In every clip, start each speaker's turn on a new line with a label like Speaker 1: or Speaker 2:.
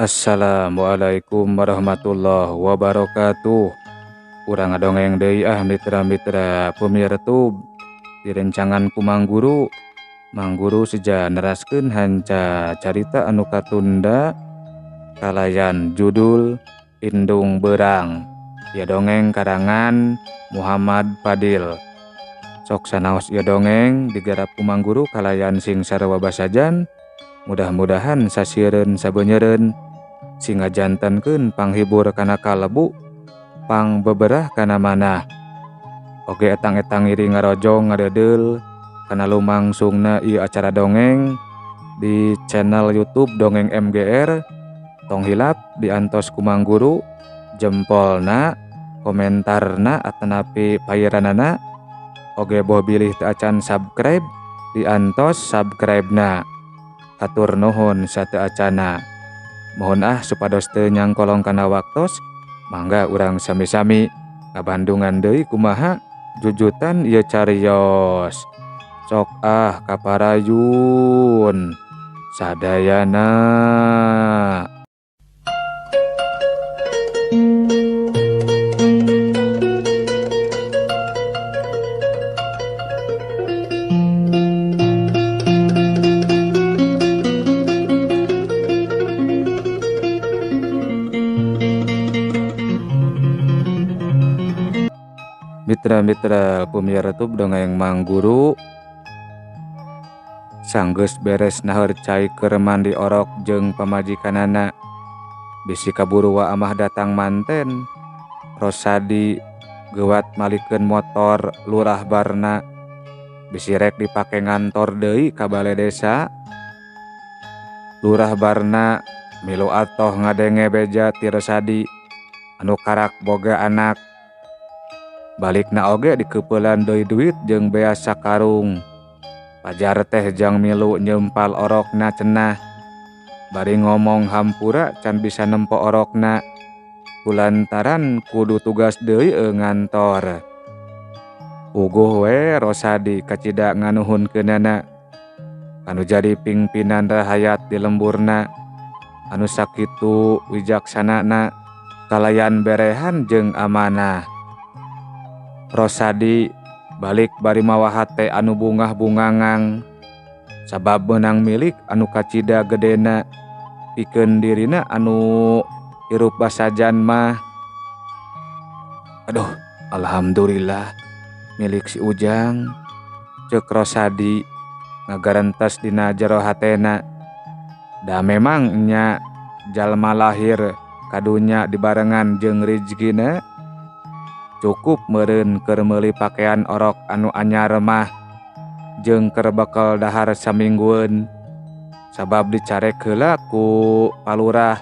Speaker 1: Assalamualaikum warahmatullahi wabarakatuh. Urang ngadongeng deui ah mitra-mitra pemirtub direncangan ku Mang Guru. Mang Guru seja neraskeun hanca carita anu katunda kalayan judul Indung Beurang. Ieu dongeng karangan Muhammad Fadil. Sok sanaos ieu dongeng digarap ku Mang Guru kalayan sing sarua basajan. Mudah-mudahan sasieureun sabeunyereun sing ngajantenkeun panghibur kana kalebu, pangbeberah kana manah. Oge etang-etang iri ngarojong ngadedeul kana lumangsungna ieu acara dongeng di channel YouTube Dongeng MGR. Tong hilap diantos ku Mang Guru jempolna, komentarna atanapi payeranana. Oge boh bilih teu acan subscribe diantos subscribe-na. Hatur nuhun sateu acana. Mohon ah supados teu nyangkolong kana waktos, mangga urang sami-sami ngabandungan deui kumaha jujutan ieu carios. Sok ah kaparayun sadayana. Mitra-mitra pemirsa YouTube dongeng Mang Guru sanggeus beres naheur cai keur mandi orok jeung pamajikanana. Bisi kaburu wa amah datang manten. Rosadi geuwat malikeun motor Lurah Barna. Bisi rek dipake ngantor deui ka bale desa. Lurah Barna milu atoh ngadenge beja ti Rosadi anu karak boga anak. Balikna oge dikeupelan deui duit jeung beas sakarung. Pajar teh jang milu nyempal orokna cenah. Bari ngomong hampura can bisa nempo orokna. Kulantaran kudu tugas deui ngantor. Puguh we Rosadi kacida nganuhunkeunana. Anu jadi pingpinan rahayat di lemburna. Anu sakitu wijaksanana kalayan berehan jeung amanah. Rosadi balik bari mawa hate anu bungah-bungangang sabab meunang milik anu kacida gedena pikeun dirina anu hirup basajan mah. Aduh, alhamdulillah milik si Ujang, ceuk Rosadi ngagarentas dina jero hatena. Da memang nya jalma lahir kadunya dibarengan jeung rizkina. Cukup meureun keur meuli pakaian orok anu anyar mah jeung keur bekel dahar saminggueun. Sabab dicarek heula ku palurah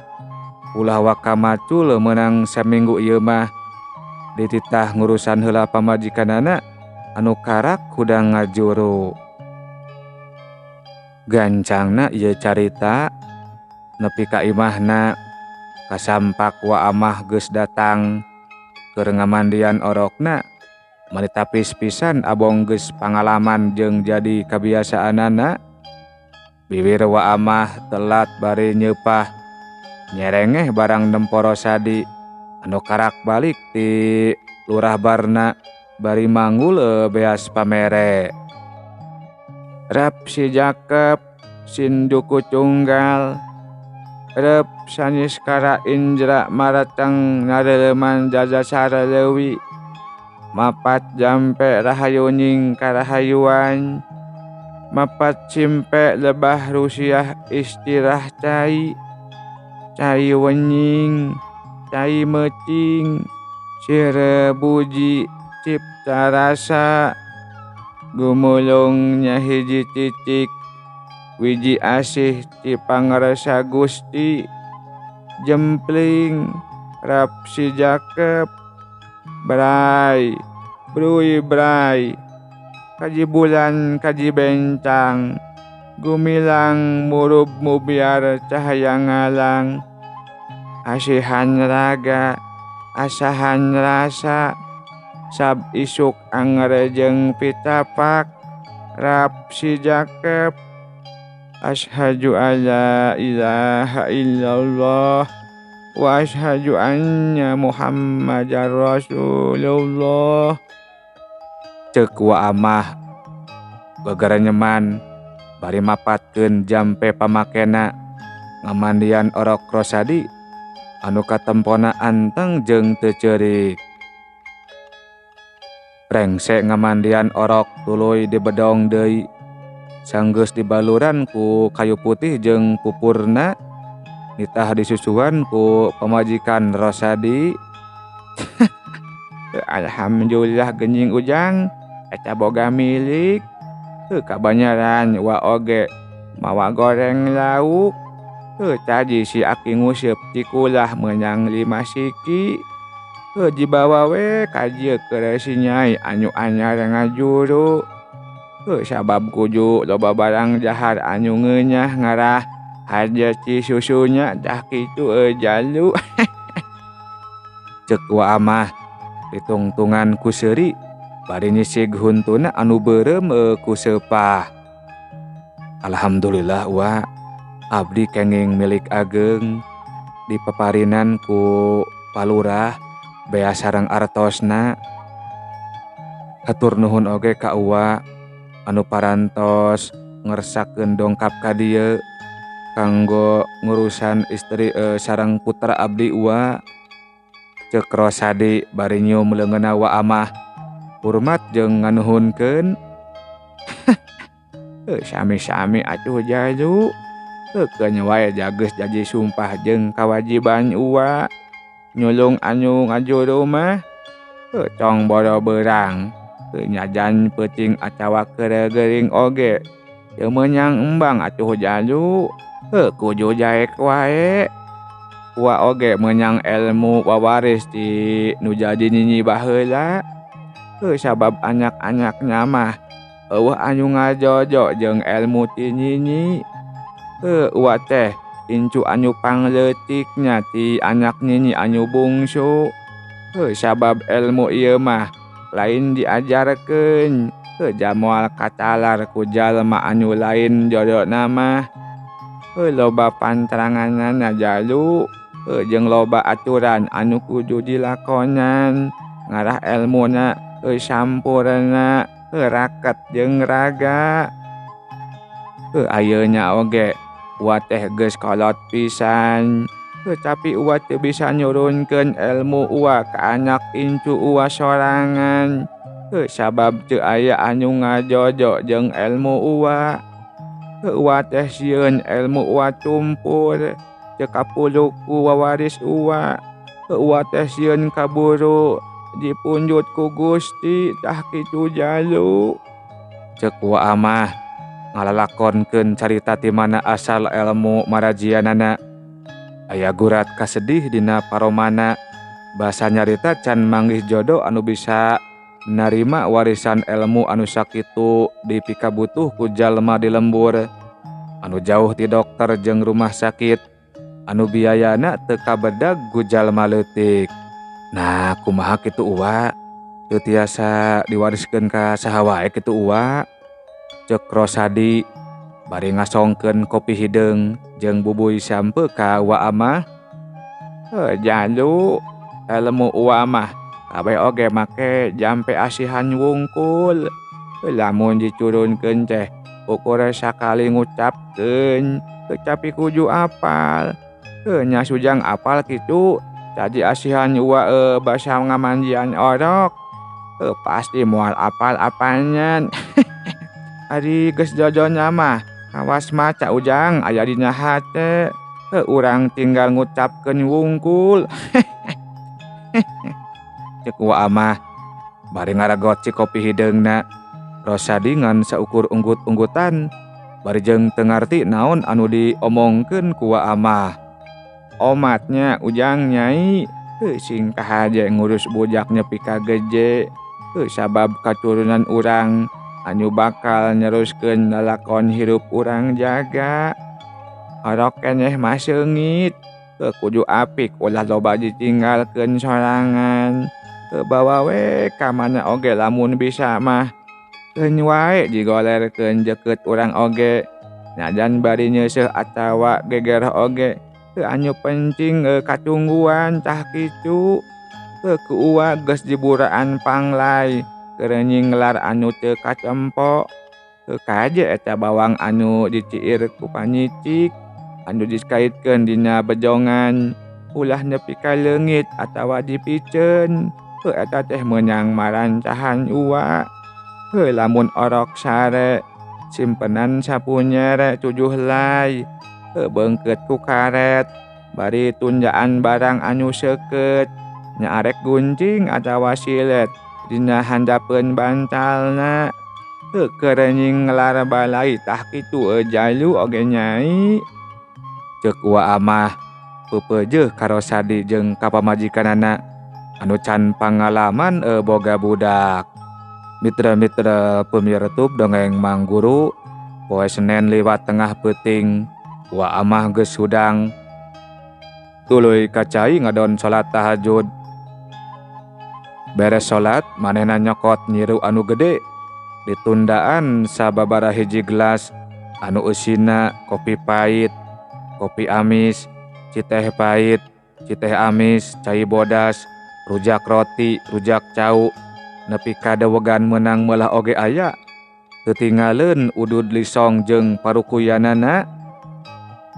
Speaker 1: ulah waka macul meunang saminggu ieu mah. Dititah ngurusan heula pamajikanana anu karak hudang ngajuru. Gancangna ieu carita nepi ka imahna kasampak wa amah geus datang keur ngamandian orokna. Manitapis pisan abong geus pangalaman jeung jadi kabiasaanana. Biwir wa amah telat bari nyeupah nyerengeh barang nempo Rosadi anu karak balik ti Lurah Barna bari manggul beas pamere. Rap si Jakep sinduku tunggal rep saniskara indra marateng nareleman jajasara leuwi mapat jampe rahayuning karahayuan mapat simpe lebah rusiah istirah cai cai wenying cai mecing sire buji cipta rasa gumulungnya hiji cicik wiji asih ti pangrasa Gusti jempling rap si Jakep bray brui bray kaji bulan kaji bencang gumilang murub mubiar cahaya ngalang asihan raga asahan rasa sab isuk angrejeng pitapak rap si Jakep. Asyhadu alla ilaha illallah wa asyhadu anna Muhammadar Rasulullah. Ceuk Wa Amah gagaranyeman bari mapatkeun jampe pamakena ngamandian orok Rosadi anu katempona anteng jeung teu ceurik. Rengse ngamandian orok tuluy dibedong deui. Sanggeus dibaluran ku kayu putih jeung pupurna nitah disusuan ku pamajikan Rosadi. Alhamdulillah genying Ujang eta boga milik. Heuh kabanyaran wa oge mawa goreng lauk. Heuh tadi si aki nguseup cikulah meunang 5 siki. Heuh dibawa we ka dieu keur si nyai anu anyar ngajuru. Heuh sabab kuju loba barang jahar anu ngeunah ngarah haja ci susunya dah kitu jalu. Ceuk Wa Amah ditungtungan ku seuri bari nyisig huntuna anu beureum ku seupah. Alhamdulillah Wa, abdi kenging milik ageng dipaparinan ku palurah bea sareng artosna. Hatur nuhun oge ka Uwa anu parantos ngersakeun dongkap ka dieu kanggo ngurusan istri sareng putra abdi Uwa. Ceuk Rosadi bari nyium leungeunna Wa Amah hormat jeung nganuhunkeun. Sami-sami atuh jalu. Heukeun wae jageus jadi sumpah jeung kawajiban Uwa nyulung anu ngajuru mah. Tong boro beurang nyajan peuting atawa keregering oge teu meunang embang atuh jalu. Kudu jaek wae. Uwa oge meunang ilmu wawaris ti nu jadi nyinyi baheula. Sabab anak-anakna mah eueuh anu ngajojo jeung ilmu ti nyinyi. Uwa teh incu anu pangleutiknya ti anak nyinyi anu bungsu. Sabab ilmu ieu mah lain diajarkeun, jamoal katalar ku jalma anu lain jodona mah. Loba pantranganana jalu, jeung loba aturan anu kudu dilakonan ngarah elmuna sampurna raket jeung raga. Ayeuna oge Uwa teh geus kolot pisan, tapi Uwa teu bisa nyurunkeun ilmu Uwa ka anak incu Uwa sorangan. Sabab teu aya anu ngajojo jeung ilmu Uwa. Uwa teh sieun ilmu Uwa tumpur teu kapuluk ku wawaris Uwa. Uwa teh sieun kaburu dipunjut ku Gusti tah kitu jalu. Ceuk Wa Amah ngalalakonkeun carita ti mana asal ilmu marajianana. Aya gurat kasedih dina paromana basa nyarita can manggih jodoh anu bisa narima warisan ilmu anu sakitu dipikabutuh ku jalma di lembur anu jauh ti dokter jeung rumah sakit anu biayana teu kabedag ku jalma leutik. Nah kumaha kitu Uwa teu tiasa diwariskeun ka saha wae kitu Uwa. Ceuk Rosadi bari ngasongkeun kopi hideung jeung bubuy sampe ka Wa Amah. Jalu ilmu Uwa mah kabeh oge make jampe asihan wungkul. Lamun dicurunkeun teh ukur sakali ngucapkeun tapi kudu apal. Nya sujang apal kitu tadi asihan Uwa basa ngamandian orok. Pasti moal apal apanya. Ari geus jojona mah kawas maca Ujang aya dina hate. Urang tinggal ngucapkeun wungkul. Ceuk Wa Amah bari ngaragot si kopi hideungna. Rosadi ngan saukur unggut-unggutan bari jeung teu ngarti naon anu diomongkeun ku Wa Amah. Omatnya Ujang nyai singkah aja ngurus bujak nepi ka geje. Sabab katurunan urang anu bakal neruskeun lalakon hirup urang jaga. Orok keneh mah seungit, kudu apik ulah loba ditinggalkeun sorangan. Bawa we ka mana oge lamun bisa mah. Keun wae digolerkeun jeukeut urang oge. Najan bari nyeuseuh atawa geger oge teu anu pencing katungguan tah kitu. Heuh ku Uwa geus diburaan panglai keur nyinglar anu teu katempo. Heuh kaje eta bawang anu diciir ku panyicik anu dikaitkeun dina bejongan ulah nepi ka leungit atawa dipiceun. Heuh eta teh meunang marancahan Uwa. Heuh lamun orok sare simpenan sapu nyere 7 helai. Heuh beungkeut ku karet bari tunjaan barang anu seukeut nya arek guncing atawa silet dina handapeun bantalna. Heuh keur nyinglar balai tah kitu jalu oge nyai. Ceuk Uwa Amah peupeujeuh ka Rosadi jeung ka pamajikanana anu can pangalaman boga budak. Mitra-mitra pemirtub dongeng Mang Guru, poe Senen liwat tengah peuting Uwa Amah geus hudang tuluy ka cai ngadon salat tahajud. Beres salat manehna nyokot nyiru anu gede ditundaan sababaraha hiji gelas anu eusina kopi pahit, kopi amis, citeh pahit, citeh amis, cai bodas, rujak roti, rujak cau, nepi ka dewegan meunang meulah oge aya. Teu tinggaleun udud lisong jeung parukuyanana.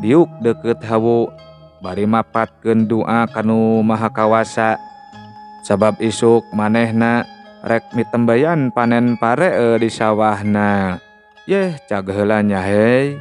Speaker 1: Diuk deukeut hawu bari mapatkeun doa kanu Maha Kawasa. Sabab isuk manehna rek mitembayan panen pare di sawahna. Yeh cag heula nya hei.